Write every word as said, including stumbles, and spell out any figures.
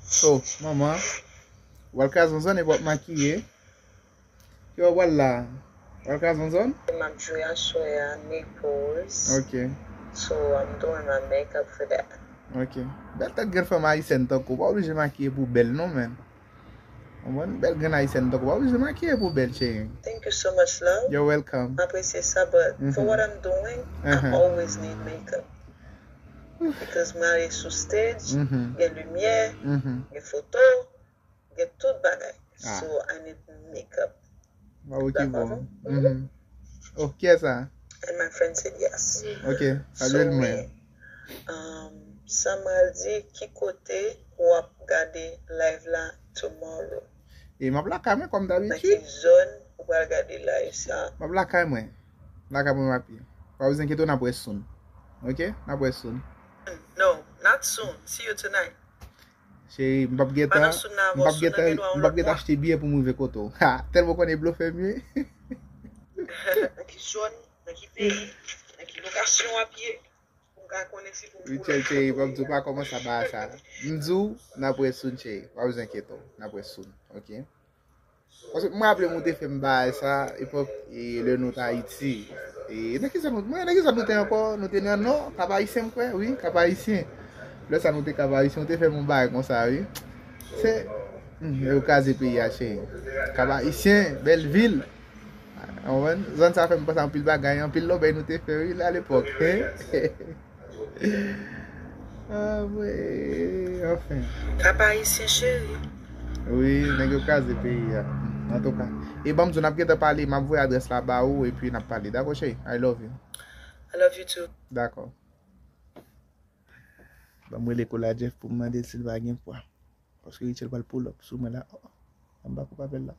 So, manman, w al kraze yon zòn epi w ap makiye. Ki w al la? W al kraze yon zòn? M ap jwe aswè a Naples. Ok, So I'm doing my makeup for that. Ok. Bèl tèt grenn fanm ayisyèn tankou w pa oblije makiye pou w bèl non, man. Konprann? Bèl grenn ayisyèn tankou w pa oblije makiye pou w bèl, cheri. Thank you so much, love. You're welcome. M apresye sa, but for Mhm. what I'm doing, I Mhm. always need makeup. Because mwen ale sou stage, Mhm. gen limyè, Mhm. gen foto, gen tout bagay. Ah. So I need makeup. Bravo ki Dakò, bon. non? Mhm. Oh, kiyès sa? And my friend said yes. Ok, salye l mwen. Um, sa m al di, ki kote w ap gade live la tomorrow? E m ap lakay mwen kòm Nan ki dabitid. Zòn ou pral gade live sa? M ap lakay mwen. Lakay mwen m ap ye. Pa bezwen enkyete w, n ap wè soon. Ok? N ap wè soon. No, not soon. See you tonight. Cheri, m p ap gentan, Pandan soon nan m p ap avè w, soon nan gentan, gen nou an m p ap lòt gentan mwa. Achte biyè pou m rive kote w. Ha, tèlman w konnen blofè m ye. Nan ki zòn, nan ki peyi, nan ki lokasyon w ap ye, pou m ka konnen si pou m Wi, pull cheri, up cheri, foto pa m di w ou pa kòmanse a bagay sa. M di w, n ap wè soon, cheri. Pa bezwen enkyete w, n ap wè soon, ok? Paske m raple m ou te fè m bagay sa, epòk, e, lè nou t Ayiti. E, nan ki zòn nou, mwen, nan ki zòn nou te ankò? Nou te nan Nò, Kap Ayisyen, m kwè, wi, Kap Ayisyen. Lè sa nou te Kap Ayisyen, ou te fè m yon bagay konsa, wi. Se, hmm, yo kraze peyi a, cheri. Kap Ayisyen, bèl vil. Ou konprann? Zòn sa fè m panse anpil bagay, anpil lòbèy nou te fè, wi, alepòk. Hein? Ah, wi, anfen. Kap Ayisyen cheri. Wi, nèg yo kraze peyi a. Antouka. E ban m di w, n ap gentan pale, m ap voye adrès la ba ou, epi n ap pale. Dakò, cheri? I love you. I love you too. Dakò. Ban m rele Kola Jeff pou m mande l si l pa gen pwa. Paske Richel pral pull up sou mwen la. Oh, oh. Anba koup apèl la.